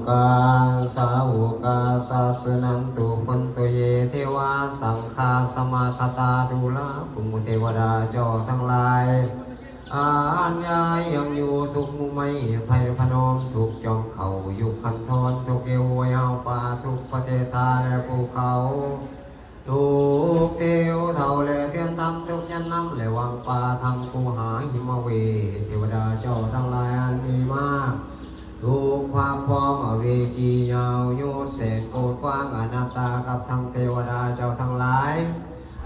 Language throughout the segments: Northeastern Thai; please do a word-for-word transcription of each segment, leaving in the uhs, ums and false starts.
กา สาหุกา สา สุนันตุ ภวันตุ เย เทวา สังฆา สมาคตา ดูรา คุณหมู่เทวดาเจ้าทั้งหลาย อันยายยังอยู่ทุกหมู่ไม้ไผ่พนม ทุกจอมเขายุคคันธร ทุกเอววยเอาป่า ทุกประเทศทาและภูเขา ทุกเทวเท่าและเทียนธรรม ทุกยันน้ำและวังป่า ทั้งคูหาหิมะเวท เทวดาเจ้าทั้งหลายอันมีมาก ทุกภาคพร้อมอเวจียาวโยธน์แสนโกฏกว้างอนันตา กับทั้งเทวดาเจ้าทั้งหลาย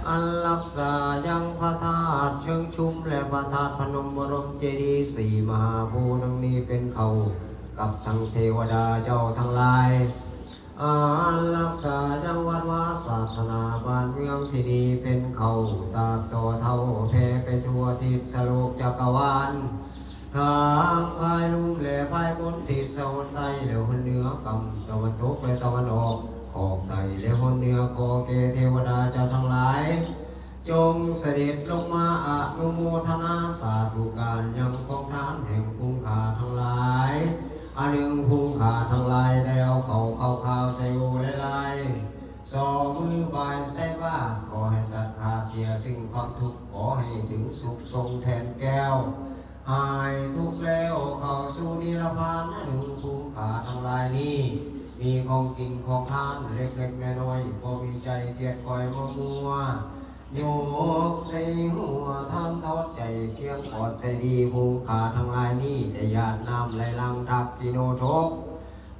อันรักษายังพระธาตุเชิงชุม และพระธาตุพนมบรมเจดีย์สี่มหาโพธิ์ดังนี้เป็นเขา กับทั้งเทวดาเจ้าทั้งหลาย อันรักษายังวัดวาศาสนาบ้านเมืองที่นี้เป็นเขา ตราบต่อเท่าแผ่ไปทั่วทิศโลกจักรวาล ทางภายลุ่มและภายบนทิศตะวันใต้และหนเหนือกำตะวันตกและตะวันออก ขอบใต้และหนเหนือ ขอแก่เทวดาเจ้าทั้งหลาย จงเสด็จลงมาอนุโมทนาสาธุการยังกองทานแห่งผู้ข้าทั้งหลาย อันหนึ่งผู้ข้าทั้งหลายแล้วเขาเข้าข่าวใส่โอหลายๆ สองมือบายใส่บาตร ขอให้ตัดขาดเสียซึ่งความทุกข์ ขอให้ถึงสุขทรงแทนแก้ว หายทุกข์แล้วเข้าสู่นิพพาน อันหนึ่งผู้ข้าทั้งหลายนี้ มีของกินของทานเล็กๆน้อยๆ บ่มีใจเกียจคร้อยมัวมัว ยกใส่หัวทานทอดใจเคียงกอดใส่ดี ผู้ข้าทั้งหลายนี้ ได้หยาดน้ำไหลหลั่งทักขิโนทก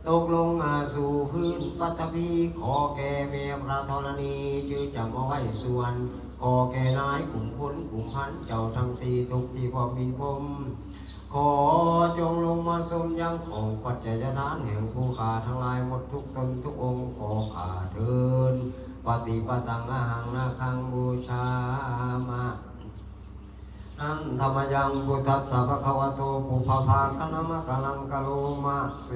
ตกลงมาสู่พื้นปฐพี ขอแก่แม่พระธรณี จื้อจำเอาไว้ส่วน ขอแก่นายขุนพลขุนพันเจ้าทั้งสี่ ทุกที่พร้อมบินพรม ขอจงลงมาสมยังของปัจจัยทานแห่งผู้ข้าทั้งหลายหมดทุกตนทุกองค์ ขอข้าเทิน ปฏิปตังอหังนาคังบูชามะ หันธมยังพุทธัสสะภะคะวะโต ปุพพะภาคะนะมะกะลังกะโลมะเส